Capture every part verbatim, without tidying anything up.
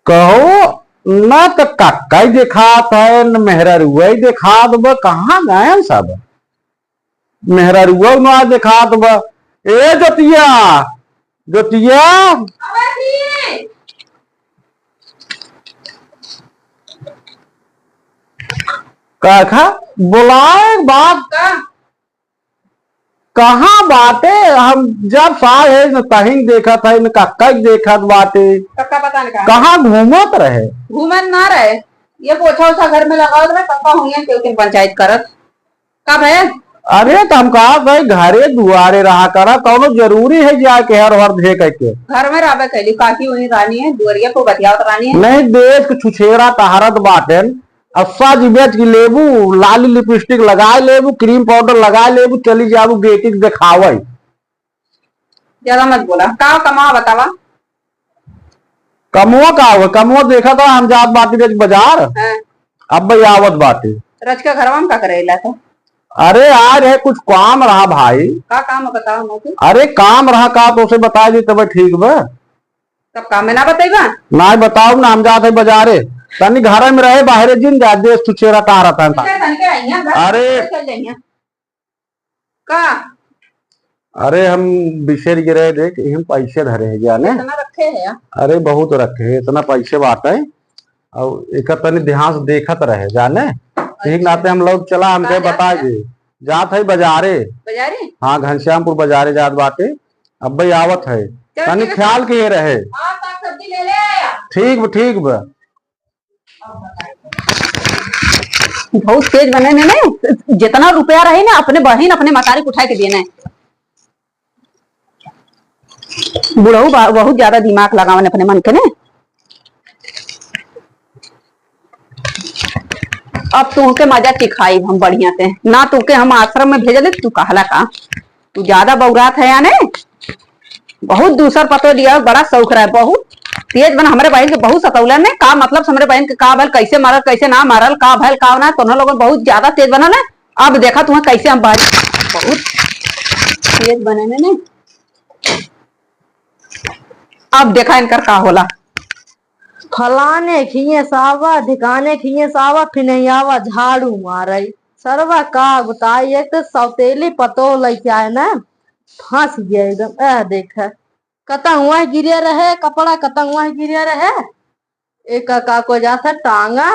कहो, न त कक्का ही देखात है, न मेहररुआ ही देखात बा, कहाँ गए सब? मेहररुआ न देखात बा। ए जोतिया, जोतिया। का खा? बोलाए बाप। का? कहाँ बाटे? हम जब साल है न तहिन देखत है, न कक्का के देखत बाटे। कक्का पता न कहाँ। कहाँ घूमत रहे? घूमत ना रहे, ये पोछा ओछा घर में लगावत रहे, कक्का होंगे केहू के पंचायत करत। का भय? अरे त हम कहा भाई घरे दुआरे रहा करा, कौनो जरूरी है जाके हर हर धे करके? घर में रहबे कैली, काकी वहीं रानी है, दुआरिया को बतियावत रानी है। नहीं, देश के छुछेरा टहरत बाटेन, अब सज बेच के लेबू, लाली लिपस्टिक लगाए लेबू, क्रीम पाउडर लगाए लेबू, चली जाबू बेटी के देखावे। ज्यादा मत बोला, का कमा बतावा? कमवा का हो? कमवा देखा था, हम जात बाटी रज बाजार। हाँ। अब भाई आवत बाटी। रज का घरवा में का करेला था? अरे आ रहे, कुछ काम रहा भाई। का काम है बतावा मुझे। अरे काम रहा का, तो उसे बता दी तब ठीक बा। तब काम में ना बताइबा? ना बताओ ना, हम जात है बाजारे। तनी घर में रहे, बाहरे जिन जा, देश तू चेहरा कहाँ रहता है। अच्छा, तनी के आइया, बस अरे। चल जाइया। का? अरे हम बिसर गिरे, देख, हम पैसे धरे हैं जाने। कितना रखे हैं यार? अरे बहुत रखे हैं, इतना पैसे बात है। और एक तनी ध्यान से देखत रहे जाने। ठीक अच्छा। नाते हम लोग चला, हमके कहाँ जात बता है? दे। जात है बाजारे। बाजारे? हाँ, घनश्यामपुर बाजारे जात बाटे। अब भाई आवत है। चल, तनी ठीक है। ख्याल के रहे। हाँ, साग सब्जी ले ले। ठीक बा, ठीक बा। बहुत तेज बने ने, ने, जितना रुपया रहे ना, अपने बहिन, अपने मतारी के उठाए के देना है। बुढ़ऊ बा-, बहुत ज्यादा दिमाग लगावन अपने मन के ने। अब तुहके मजा सिखाई हम बढ़िया से, ना तुहके हम आश्रम में भेजले, तू कहला का? तू ज्यादा बौरात है याने। बहुत दूसर पतो लिया, बड़ा शौक रहा, बहुत तेज बना। हमरे बहिन के बहुत सतौलन ने, का मतलब हमरे बहिन के का भल, कैसे मारल, कैसे ना मारल, का भल, का ना, तोहन लोगन बहुत ज्यादा तेज बना ने। अब देखा तुम्हें कैसे हम बारी, बहुत तेज बने ने, ने। अब देखा इनकर का होला। फलाने खिए सावा, ढिकाने खिए सावा, फिनहियावा झाड़ू मारई। सरवा का बताई, एक तो सौतेली पतो लइके आए ना, फंस गया एकदम। एह देख, कतहुआ गिरे रहे कपड़ा, कतहुआ गिरे रहे। एक का, का को जात है टांगा,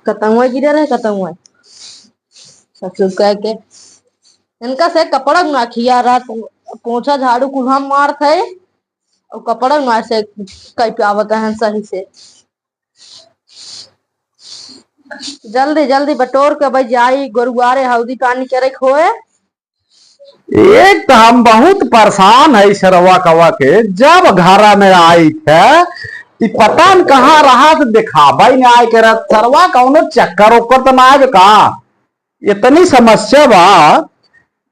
कतहुआ गिरे रहे, कतहुआ। ससुर कह के इनका से कपड़ा ना खिया रहा, पो-, पोछा झाड़ू कुल्हा मारत है और कपड़ा ना से कई पे आवत है सही से। जल्दी जल्दी बटोर के भाई जाई, गोरुआरे हौदी पानी करे के होए। एक तो हम बहुत परेशान है सरवा कवा के, जब घरा में आई थे, ई पता न कहाँ रहा, तो दिखाबा ही नहीं आए के रहा। सरवा कौनो चक्कर ओकर तो ना आए का? इतनी समस्या बा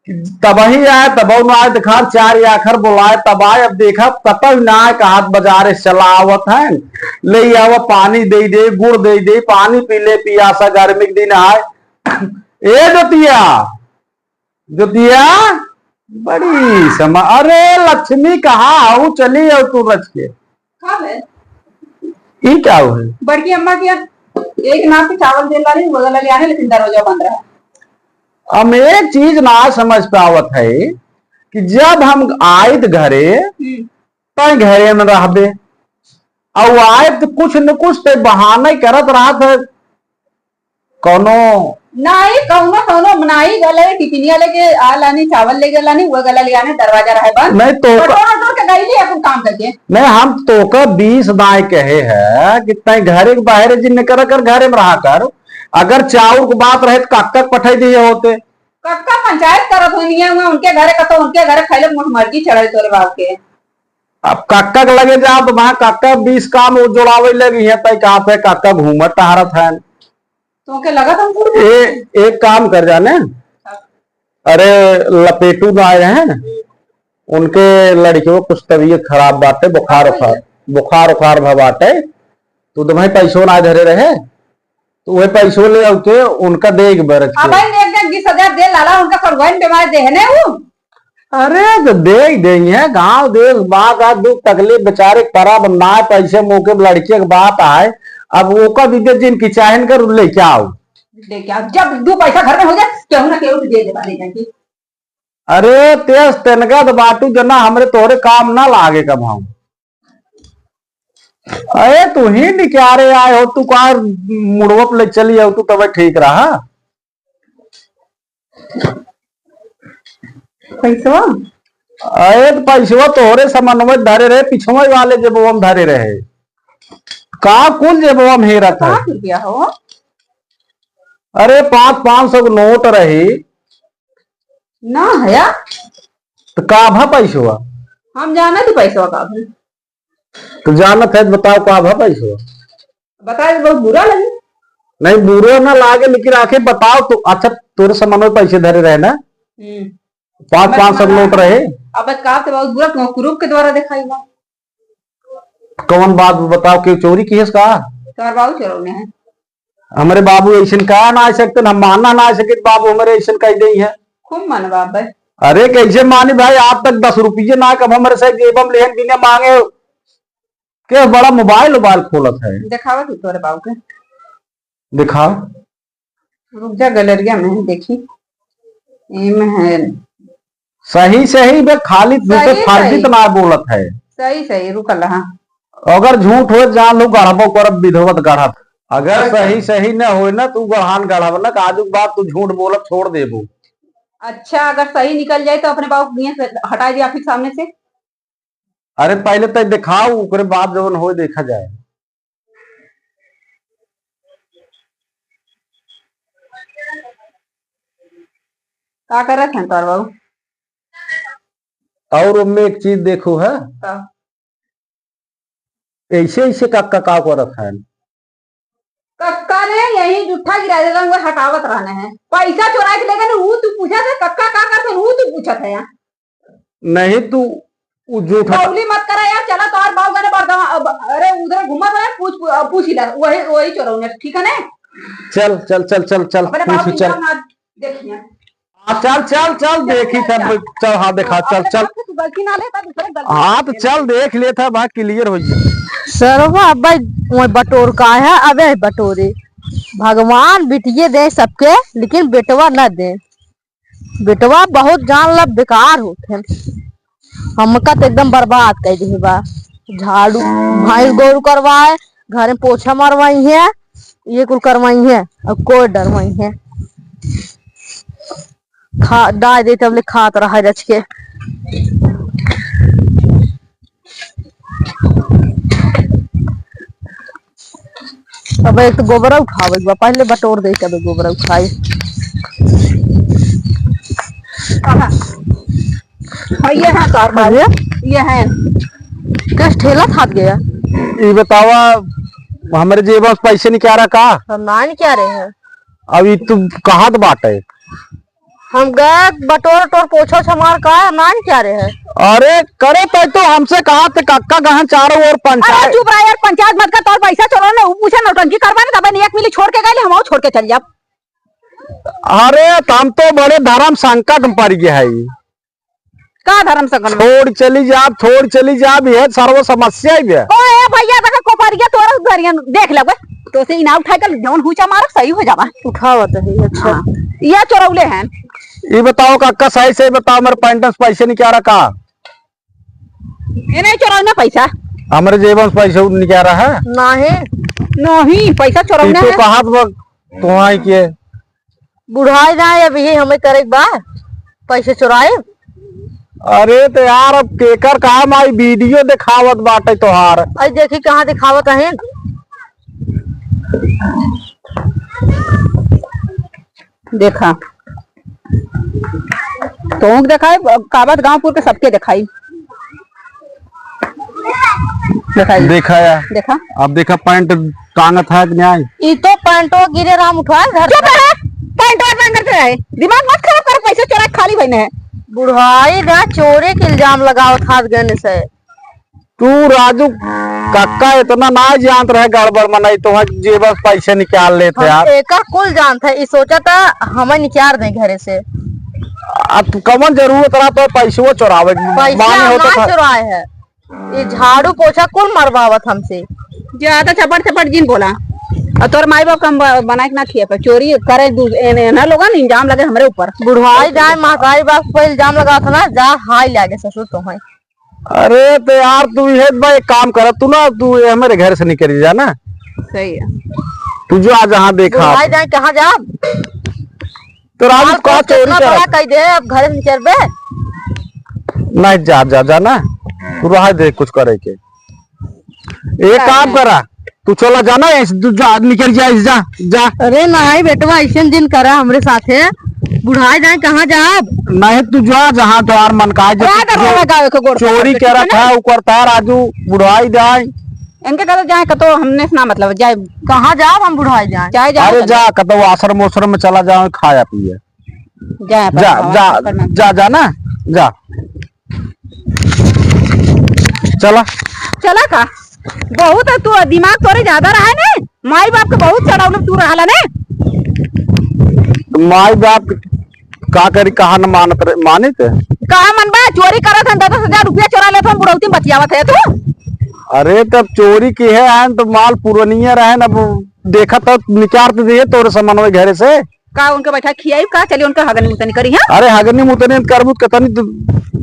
कि तबही आए, तबहु ना आए, दिखा चार आखर बुलाए, तब आए। अब देखा कतहु ना आए, कहा बाजारे से चला आवत है, ले आवा, पानी दे दे, गुड़ दे दे, पानी पी ले, पियासा गर्मी के दिन आए। ए जोतिया, जोतिया, बड़ी समा-, अरे लक्ष्मी कहाँ हऊ, चली आओ तू रच के। का है? ई का है? बड़की अम्मा के एक नाक से चावल देल वाली, वो वाला ले आने, लेकिन दरवाजा बंद रहा। हम एक चीज ना समझ पावत है कि जब हम आइत घरे, हम्म। तय घरे में रहबे, और आए तो कुछ न कुछ तो बहाना ही करत रहत है। कौनो नाई, कौनो, कौनो नाई गले, टिफिनिया लेके आ लानी, चावल लेके लानी, वो गला ले आने, दरवाजा रहे बंद। नहीं तो बटोर, बटोर के गईली अपन काम करके। नहीं, हम तोका बीस दाई कहे है कि तय घरे के बाहर जिन निकल कर, घरे में रहा कर। अगर चाउर के बात रहे तो कक्का के पठाई दिए होते। कक्का पंचायत करत हुई नहीं है, उनके घरे का तो उनके घरे खैले मुठ मर्जी चढ़े तोरे बाप के। अब कक्का के लगे जाओ तो वहाँ कक्का बीस काम वो जोड़ावे लगी है, तय कहा थे कक्का घूमत टहरत है। तो के लगा था हमको? ए, एक काम कर जाने, हाँ। अरे लपेटू ना आए हैं, हम्म। उनके लड़कियों कुछ तबीयत खराब बाटे, बुखार खाओ उखार, भैया। बुखार उखार भा बाटे, तो तुम्हें पैसों ना धरे रहे, तो वह पैसों ले आते, उनका दे एक बरस अब के। भाई एक दिन बीस हजार दे लाला, उनका सड़ुआइन बीमार दे है ना वो। अरे तो दे ही देंगे, गाँव देश बात है, दुख तकलीफ बेचारे के परा बंदा है, पैसे मौके पे लड़के के बात आए, अब ओका दीदे जिनकी चाहे न कर ले क्या आओ। दे क्या, जब दो पैसा घर में हो जाए, केहू ना केहू के दे दे बारे जाके। अरे तेज तेनका तो बाटू जना हमरे तोहरे काम ना लागे कब हम। अरे तू ही निकारे आए हो, तू का मुड़वप ले चली हो, तू तबे ठीक रहा। पैसवा? अरे तो पैसवा तोहरे समनवे धरे रहे, पिछवे वाले जेबवा में धरे रहे। का कुल जेबवा में हेरत है? पाँच रुपया हो? अरे पाँच, पाँच सौ के नोट रही। ना है यार। तो का भा पैसवा? हम जाना थी पैसवा का भा। तो जानत है, बताओ का भा पैसवा? बताए तो बहुत बुरा लगे। नहीं, बुरा ना लागे, लेकिन आखिर बताओ तो। अच्छा, तोरे समनवे पैसे धरे रहे ना? हम्म। पाँच, हमारे पाँच सौ नोट रहे। अब का तो बहुत बुरा, तुम कुरूप के द्वारा दिखाई बा। कौन बात बताओ, के चोरी किहस का? तुम्हारे बाबू चोरौने हैं। हमरे बाबू ऐसन कहा ना सकते, हम मानना ना सके, बाबू हमरे ऐसन कह दे है। खूब मानबा अब। अरे कैसे मानी भाई, आज तक दस रुपये ना कब हमरे से जेबम लेहन बिना मांगे, के बड़ा मोबाइल, मोबाइल खोलत है। दिखावा तू तोरे बाबू के। दिखाओ। रुक जा, गैलरिया में है, देखी। एमे है। सही, सही बे, खाली झूठे सही, फर्जी सही। तो ना बोलत है। सही, सही, रुकल, हाँ। अगर झूठ हो, जान लो, गढ़बो करब, विधवत गढ़त। अगर अच्छा। सही, सही न होए ना, तू गढ़ान गढ़ब ना, आजू के बाद तू झूठ बोलब छोड़ देबू। अच्छा, अगर सही निकल जाए तो अपने बाबू को यहाँ से हटा दिया फिर सामने से। अरे पहले तो दिखाओ, ओकरे बाद जवन होए देखा जाए। का करत हैं तोर बाबू? और ओमे एक चीज देखो है, का? ऐसे, ऐसे कक्का का करत हैं? कक्का ने यही जूठा गिरा देलन, वो हटावत रहने हैं। पैसा चोरा के ले गए, वो तू पूछत है, कक्का का करत हैं, वो तू पूछत है यार। नहीं तू, वो जूठा बौली मत करा यार, चला तोहर बाबू गने बरदवा, अब, अरे उधर घूमत रहे, पूछ, पूछ, पूछ ही ला, वही, वही चोरौने, ठीक है ना? चल, चल, चल, चल, चल, अपने पूछ बाबू चल। की ना देखिए। हाँ, चल, चल, चल, चल, देखी चल, तब, चल। चल, हाँ, देखा, हाँ, चल, अपने चल। बाप से तू गलती ना ले, तब दूसरे गलती हाँ, तो चल, देख लेता, वहाँ clear हो जाए। सरवा, अब वही बटोर का है, अबे बटोरे। भगवान बिटिये दे सबके, लेकिन बेटवा ना दे। बेटवा बहुत जान ला बेकार होत है। हमका तो एकदम बर्बाद कर दिहे बा। झाड़ू, भैंस गोरू करवाए, घर में पोछा मरवाई है, ये कुल करवाई है, और कोई डरवाई है। खा, डाल दे तब ले खात रहा रच के। अब एक तो गोबरा उठावे के बा, पहले बटोर दे, तबे गोबरा उठाई। हाँ, ये है तोहर बाबू। अरे? ये है। कस ठेला थात गया? ई बतावा, हमरे जेब से पैसे निकारा का? हम ना निकारे हैं। अब ई तू कहाँ त बाटे? हम गए बटोर, टोर पोछो छमार का, हम ना निकारे हैं। अरे करे तै तो हमसे कहा थे कक्का गहन चारों ओर अरे पंचायत। चुप रह यार, पंचायत मत कर, तोर पैसा चोरौने, ऊ पूछे नौटंकी करबा ना, तबे एक मिली छोड़ के गए, हम छोड़ के चल जाब। अरे त हम तो बड़े धर्म संकट में पड़ गए है। का धर्म संकट में? छोड़ चली जाब, छोड़ चली जाब, यह सर्व समस्या ही बे। ओ ए भैया, देखा कोपरिया तोरा उधरिया देख लेबे, तो से इना उठा के जौन हुचा मारब सही हो जाबा। उठावत है, अच्छा। हाँ, ये चोरौले हैं। ई बताओ कक्का, सही सही बताओ, मेरे पैंट से पैसे निकारा का? ये नहीं चोरौने पैसा? हमरे जेब से पैसा निकारा है? नहीं। नहीं, पैसा चोरौने ई तो है। कहा तो, तो आई के। बुढ़ाई ना है, अभी हमें करे के बा, पैसे चोराए। अरे तो यार, अब केकर काम आई, video दिखावत बाटे तोहार। आई देखी कहाँ दिखावत है। देखा, तोहूँ के देखाई, काबत गांवपुर के सबके देखाई। देखाई। देखा यार। देखा। अब देखा पैंट टांगत है कि नहीं? ई तो पैंटो गिरे राम उठवा घर चुप रहे, पैंटो टांग करते रहे। दिमाग मत खराब कर, पैसे चोरा खाली भइने है। बुढ़ाई ना चोरी के इल्जाम लगावत हाथ गने से। तू राजू कक्का इतना ना जानत रहे गड़बड़ मनई, तो जेब से पैसे निकाल लेत हम यार। एकर कुल जानत है, ई सोचत है हमें निकाल दे घरे से। अब कौन जरूरत रहा तो पैसवा चोरावे के? पैसा माने होता ना था। चोराए है, ये झाड़ू पोछा कुल मरवावत हमसे। ज्यादा चपट चपट जिन बोला। और तोर माई बाप का हम ब-, बनाए के ना खिया पे चोरी करे दू-, एन-, एना लोगन इल्जाम लगे हमरे ऊपर। बुढ़ाई जाए महताई बाप पे इल्जाम लगा था ना, जा हाय लागे ससुर तो है। अरे तो यार, तू ये भाई एक काम कर, तू ना, तू ये हमारे घर से निकल जा ना। सही है। तू जा जहाँ देखा। बुढ़ाई जाए कहाँ जा? तो राजू आज का तो चोरी कितना कर बड़ा कह दे, अब घर में चलबे। नहीं, जा, जा, जा ना। तू रहा दे कुछ करे के। एक का काम है? करा, तू चला जाना, ऐसे तू जा, निकल जा, जा, जा। अरे नहीं बेटवा, ऐसे दिन करा हमरे साथे। बुढ़ाई जाए कहाँ जाब? नहीं, तू जा, जहाँ तोहार मन का है, जो रात तू रोला गावे के गोड़ चोरी पकड़ के करत ना। है, ऊपर तार राजू बुढ़ाई जाए। इनके कहते जाए कतो हमने से ना मतलब, जाए। कहाँ जाब हम बुढ़ाई जाए? जाए, जाए अरे चलो। जा, कतो आश्रम ओश्रम में चला जाओ, खाया पिए। जाए अपन जा, खावा, जा, अपन जा, जा ना, जा। चला। चला का? बहुत है तू, दिमाग तोरे ज्यादा रहा है ने? माई बाप के बहुत सड़ौले तू रहला ने? माई बाप का करी, कहा न मानत रहे, मानित? कहा मन बा, चोरी करत हन, दस दस हजार रुपया चोरा लेत हन, बुढ़ौती में बतियावत है तू। अरे तब चोरी की है, आन तो माल पुरनिया रहे न, अब देखत तो निकाल तो दिए तोरे सामान वही घरे से। का उनके बैठा खियाई का? चलिए उनके हगनी मुतनी करी, हाँ? अरे हगनी मुतनी करबू त कतनी दु-,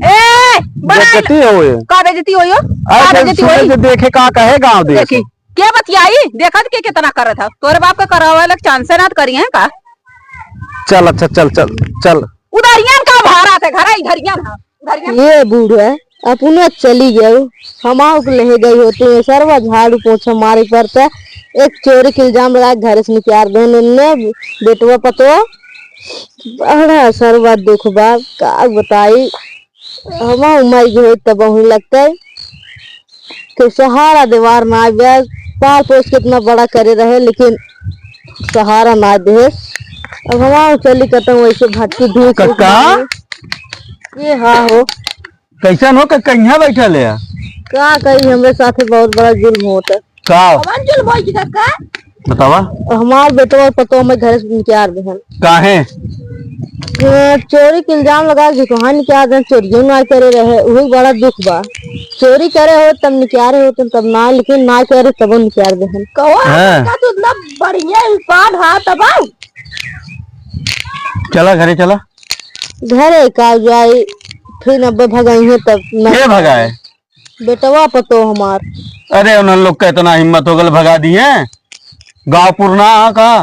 ए, बड़ा बेइज्जती होए। का बेइज्जती होई हो? अरे का बेइज्जती सुने होई? जे देखे का कहे गाँव देश। देखी, के बतियाई? देखत के कितना करत है? तोरे बाप का करावे लग चांसे ना करी है का? चल, अच्छा, चल, चल, चल। उधरियन का भारत है, घर इधरियन है। ये बूढ़ा अपनो चली गयो, हमाओ के लेहे गई होती है, सरवा झाड़ू पोछा मारे पड़ता, एक चोरी के इल्जाम लगा के घर से निकाल दे ने बेटवा पतो, बड़ा सरवा दुख बा, का बताई, हमाओ मर गई होती तब वहीं लगता है। के सहारा देवार ना आवे। पाल पोस के इतना बड़ा करे रहे, लेकिन सहारा ना दे। अब हमार चली कतहूँ वैसे भटकी धूप कक्का? ये हाँ हो। कैसन हो कक्का, यहाँ बैठल है? का कही, हमरे साथे बहुत बड़ा जुल्म होता। का? कौन जुल्म होई जी कक्का? बतावा। हमार बेटवा और पतोह हमें घर से निकाल देहन। काहे? अ, चोरी के इल्जाम लगा के कहाँ निकाल देहन, चोरियो ना करे रहे, उही बड़ा दुख बा। चोरी करे हो तब निकाले हो तुम तब ना, लेकिन ना करे तब निकाल देहन। कहो हाँ। का तू इतना बढ़िया इंसान हा तब आओ। चला घरे चला। घरे का जाई, फिर अब भगाई है तब ना। के भगाए? बेटवा पतो हमार। अरे, उन्हन लोग का इतना हिम्मत हो गल, भगा दिए। गाँव पुरना आ का?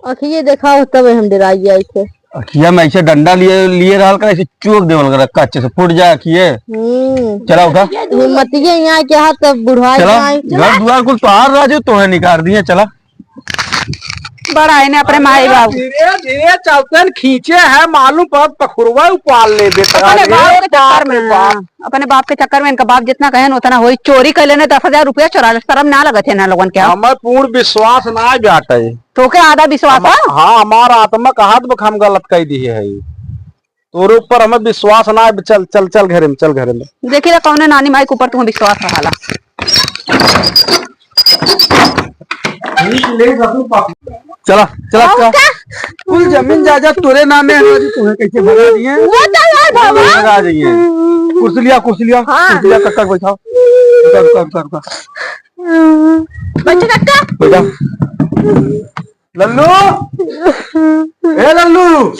अखिए देखाओ, तबे हम डराई जाए थे। अखिया में ऐसे डंडा लिए, लिए रहल कर, ऐसे चोक देवल कर, कच्चे से फूट जाए अखिए। हम्म। चला उठा। हिम्मतिए यहाँ के हाथ, तब बुढ़ाई चला, जाए। घर दुआर कुल तोहार राजू, तोहे निकाल दिए, चला। बड़ा है ने अपने माई बाप। धीरे धीरे चलते न खींचे है, मालूम पड़त पखुरवा उपाल ले बेटा। अपने बाप अरे के चक्कर बाप रे में, बाप। अपने बाप के चक्कर में इनका बाप जितना कहे न उतना होई। चोरी कर लेने दस हजार रुपया चोरा ले, शर्म ना लगत है ना लोगन के? हमें पूर्ण विश्वास ना बाटे। तो के आधा विश्वास हम, है? हाँ, हमारा आत्मा कहा तो हम गलत कह दिए है। तोरे ऊपर हमें विश्वास ना है, चल, चल, चल घरे में, चल घरे में। देखी ला कौने नानी माई के ऊपर तुम्हें विश्वास रहाला। चला, चला, और चला। का? कुल जमीन जायदाद तोरे नामे है, आज तुम्हें कैसे भगा दिए? वो तो है बाबा। भगा दिए। कुर्सी लिया, कुर्सी लिया, हाँ। कुर्सी लिया, कक्का बैठाओ। रुका, रुका, रुका, रुका। बैठो कक्का। बैठा। लल्लू, ए लल्लू,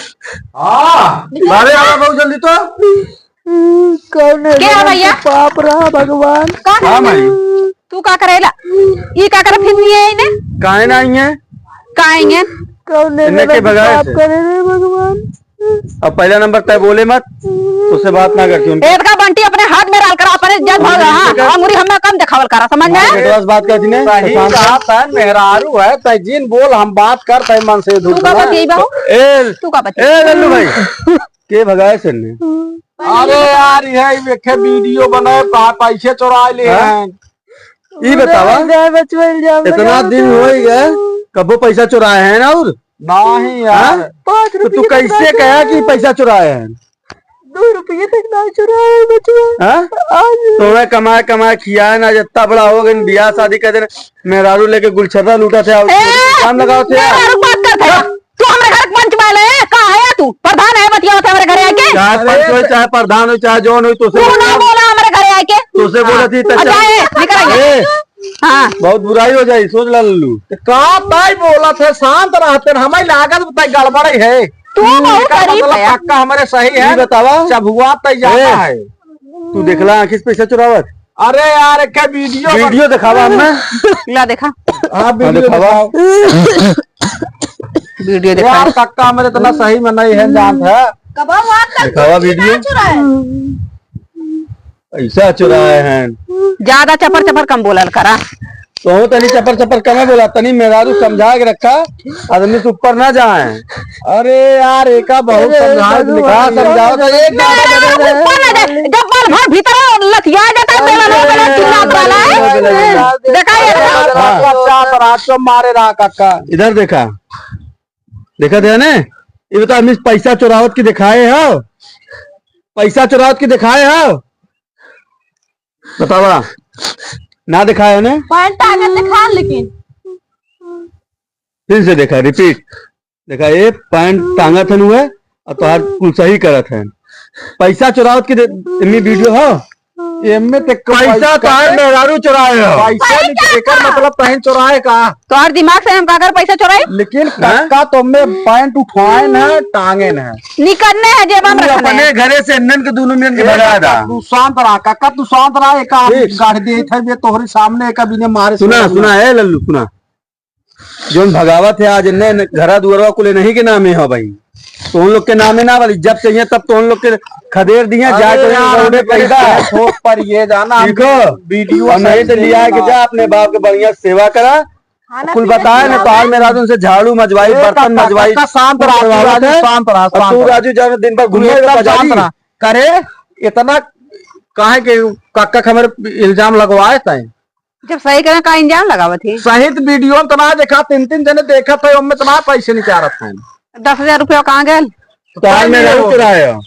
हाँ, बाहर आवा बहुत जल्दी तो। कौन है के है भैया? पाप रहा भगवान। का हाँ माई। तू का करेला? ई का करे फिर नहीं है इन्हें? काहे ना आई है? काहे आई है? कौन है इन्हें के भगाए पाप से? करे रे भगवान। अब पहला नंबर तय बोले मत, उससे बात ना करती उनकी। एतका बंटी अपने हाथ में डाल कर अपने जब ठीक है, भगा, हाँ, ठीक है। अंगुरी हमें कम देखावल करा, समझ में? बेटवा से बात करती नहीं, सही तो शांत बात है, मेहरारू है, तय जिन बोल, हम बात कर, तय मन से तू दूर का ना। बतियाई बाबू? ए, तू का बतियाई? ए, लल्लू भाई, के भगाए से ने? अरे यार, ये देखे वीडियो बनाए, पा-, पैसे चुरा ले हाँ? हैं। ई बतावा, जाए बचवा इल्जाम इतना लगा दिन दो। हो ही गए, कबो पैसा चुराए हैं ना? और नहीं यार। हाँ? पाँच तो तू रुपये कैसे कहा कि पैसा चुराए हैं? दो रुपये तक ना चुराए बचवा। हाँ? आज तो मैं कमाए, कमाए खिया है ना, जितना बड़ा हो गए, ब्याह शादी कर देना, मेहरारू लेके गुलछर्रा लूटा थे, और ए, काम लगाओ थे यार। मेहरारू बात करते हैं। तू हमारे घर के पंच वाले है, का है तू? प्रधान है, बतिया होते हमारे घर आए चाहे अरे पंच होई, त- चाहे प्रधान होई, चाहे जौन होई, तोसे तू ना बोला। बोला हमरे घरे आइके। तोसे हाँ। बोला थी, तो अच्छा, चल। ए, निकल। ए, हाँ। बहुत बुराई हो जाई, सोच ला लल्लू। तो का ताई बोलत है, शांत रहते हैं, हमें लागत बताई गड़बड़े है। तू बहुत इनका गरीब मतलब है। पक्का हमारे सही है। ये बतावा। चबुआ तई जाता ए, है। तू देखला आँखी से पैसा चुरावत? अरे यार, एक वीडियो बन- वीडियो दिखावा हमें। ला देखा। हाँ, हाँ, वीडियो दिखावा। दिखाओ। वीडियो दिखावा। यार, कक्का मेरे इतना सही में नहीं है, जानत है। कबा वार तक दिखावा वीडियो। चुराए। ऐसा चुराए हैं। ज्यादा चपर चपर कम बोलल करा। तो तनी चपर चपर कम बोला, तनी मेहरारू समझा के रखा, आदमी से ऊपर ना जाए। अरे यार, एका बहुत अरे समझावत भगवान। लिखा, समझावत है, एक बात नहीं, बता दे। ऊपर ना जाए। जब पल भर भीतर लतिया जाता है, अरे बेला ना बेला चिल्लात वाला है। अरे देखा ये अरे रहा। हाँ। बच्चा पर हाथ तो मारे रहा काका। इधर देखा, देखा दे ने, ये बता, हमें पैसा चुरावत की दिखाए हो, पैसा चुरावत की दिखाए हो, बतावा, ना दिखाए हो ने? पैंट टांगत दिखा, लेकिन फिर से देखा, रिपीट। देखा, ये पैंट टांगत हन हुए और तोहार कुल सही करत हन। पैसा चुरावत के दे, एम्मी वीडियो हो? एम्मे ते पैसा पैसा तोहार मेहरारू चुराए हो। पैसा नहीं, एकर मतलब तहन चुराए का? तोहार दिमाग से हम का कर पैसा चुराई? लेकिन हाँ? कक्का तो में पैंट उठवाए न, टांगे न। निकलने है जेबा में तू रखने अपने हैं। घरे से इन्नन के दोनों मिनट के ए भगा कक्का, दा। तू शांत रहा, कक्का तू शांत रहा, एक आप ठीक। गाड़ दे थे, ये तोहरे सामने एक अभी ने मारे सुना, सुना, ए लल्लू, सुना। जौन भगावत है आज, इन्हें घरा दुआरवा कुल इन्हीं के नामे हो भाई, तो उन लोग के नामे ना वाली, जब चाहिए तब तो उन लोग के खदेर दिए, अरे जाए तो यार, रोडे हम पैदा। ठोक पर ये जाना, हम ठीक हो? वीडियो और नहीं तो सही लिया के ना। जा, अपने बाप के बढ़िया सेवा करा। खाना कुल पीना बताए ना, खिलाओ। तार में राजू से झाड़ू मजवाई, ए, बर्तन काका, मजवाई, काका, शांत कुल रहा, करवावत राजू, है। शांत रहा, और शांत तू रहा। राजू जाने दिन भर तू घूमे एकदम बाजारी। शांत रहा। करे, इतना काहे के काका के हमारे इल्जाम लगवाए तय? जब सही करें, का इल्जाम लगावत है? सही तो वीडियो में तो ना देखा, तीन तीन जने देखत है, उनमें तो ना पैसे निकारत हैं। दस हजार रुपया कहाँ गए? तो तार में नहीं रहू हो। चुराए हो।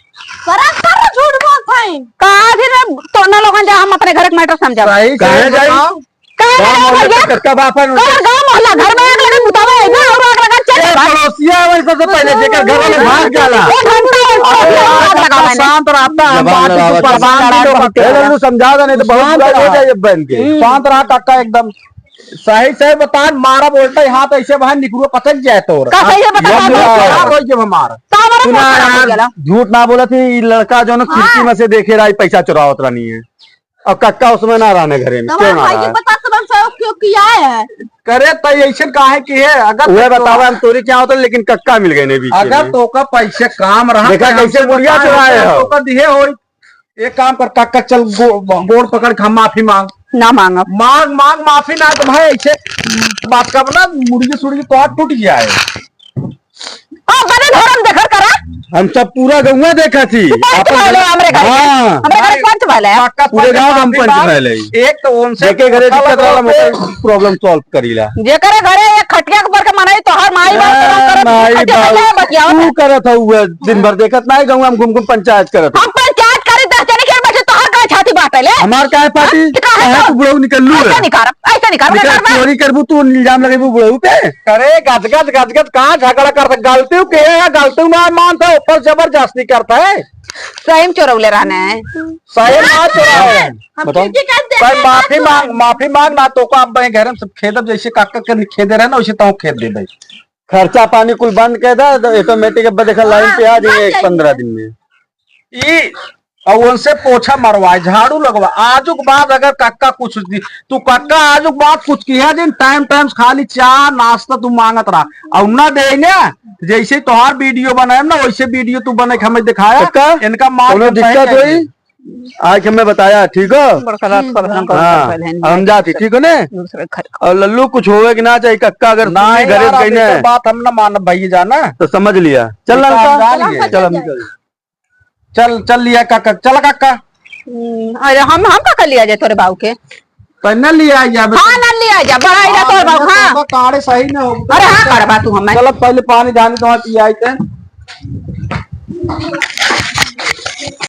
सरासर झूठ बोलत हैं। कहाँ फिर मैं तो ना लोगन जा, हम अपने घर के मैटर समझाओ। सही से कहाँ जाई? बताओ। कहाँ गाँव गए मोहल्ला भैया? के कक्का बापन कहाँ गाँव मोहल्ला? घर में आग लगे, बुतावे है ना, और आग लगा, चल ए, बाहर। पड़ोसिया वही सबसे पहले जेकर घर वाले भाग जाला। एक घंटा में पड़ोसिया आग लगा मैंने। शांत रहता है, हम जबान बात लड़ावत को है। प्रधान जी लोग ए, लल्लू, समझा दे, नहीं तो बहुत शांत बुरा हो रहा। जाए अब बन के। हम्म। शांत रहा काका एकदम। सही सही बता, मारा बोलता है, हाथ ऐसे बाहर निकलुआ पटक जाए तो। का सही है, बता, ये बात खराब हो गया हमारा। का हमारा सुना खराब हो यार, गया? झूठ ना बोला थी, ई लड़का जो ना खिड़की हाँ। में से देखे रहा, पैसा चुरावत रहनी है। और कक्का उसमें ना रहने घरे में, तो क्यों हमारे ना भाई रहा के है? पता सब हम सब क्यों किया है? करे तो ऐसे काहे की है? अगर वह तो बतावा, हम तोरी क्या होता, लेकिन कक्का मिल गए ने बीच अगर में। तो का पैसे काम रहा देखा तो कैसे हमसे बुढ़िया बताए, चुराए हमसे हो। तो का दिए हो। एक काम कर कक्का, चल गो-, गोड़ पकड़ के हम माफी मांग। ना मांगब। मांग, मांग माफी ना तो भाई ऐसे बात का ना, मुर्गी सुर्गी तो हाथ टूट गया है। अब बने धरम देखर करा। हम सब पूरा गौवा देखा थी। तू पंच अपन भले हमरे घर के। हाँ। हमरे घर के पंच भले। पक्का पूरे पंच गाँव में हम माफी पंच मांग। भले। एक तो उनसे जेके घरे पता दिक्कत लगा वाला उसे मोटर problem solve करीला। जेकरे घरे एक खटिया के ऊपर के मनई तोहर माई बाप ए, करत माई खटिया बाप। पे बतियावत तू है। करत हऊ है, दिन भर देखत नाई गौवा हम घूम घूम पंचायत करत हऊ। हम पंचायत करी दस जने के बैठे तोहर का छाती बाटे ले। हमार काहे पार्टी? हाँ? काहे काहे तो? तू बुढ़ऊ निकललू ऐसे है? निकाल, ऐसे निकाल, निकल, निकाल। चोरी करबू तू, इल्जाम लगेबू बुढ़ऊ पे। करे गजगज, गजगज कहाँ झगड़ा करता? गलती के है, गलती ना मानता, ऊपर जबरदस्ती करता है। सही में चोरौले रहने हैं। सही में ना चोराए हैं। हम बताओ। खिड़की काट देते भाई, हैं, माफी मांग, माफी मांग ना तो को आप भाई घर में सब खेदब, जैसे काका के खेदे रहे ना, वैसे तो खेद दे भाई। खर्चा पानी कुल बंद कर दे, तो automatic अब देखा line पे आ जाइए एक पंद्रह दिन में। ई और उनसे पोछा मरवाए, झाड़ू लगवा। आजुक बाद अगर कक्का कुछ दी, तू कक्का आजुक बाद कुछ किया दिन, time time खाली चाह नाश्ता तू मांगत रहा और ना दे ने, जैसे तोहार वीडियो बनाए ना वैसे वीडियो तू बने के हमें दिखाया। कक्का, इनका मार कोनो के दिक्कत होई? आज हमें बताया, ठीक हो? बड़का रात पर हम हाँ, पहले हम जाती, ठीक हो ने? दूसरे घर का। और लल्लू कुछ होवे कि ना चाहिए, कक्का अगर ना सुनी घरे यार, गई अब ने, ये बात हम ना मानब भाई जाना। तो समझ लिया। चल ये ललका, काम जान लिए। चल हम चल। चल, चल लिया काका, चल काका। हम्म, अरे हम, हम का कर लिया जाए तोरे बाऊ के? तो न लिया जा बेटा। हाँ, न लिया जा, बड़ा इधर तोरे बाऊ, हाँ। तो काढ़े सही न हो। अरे हाँ, करबा तू हमें। चल पहले पानी धानी तो पियाई ते।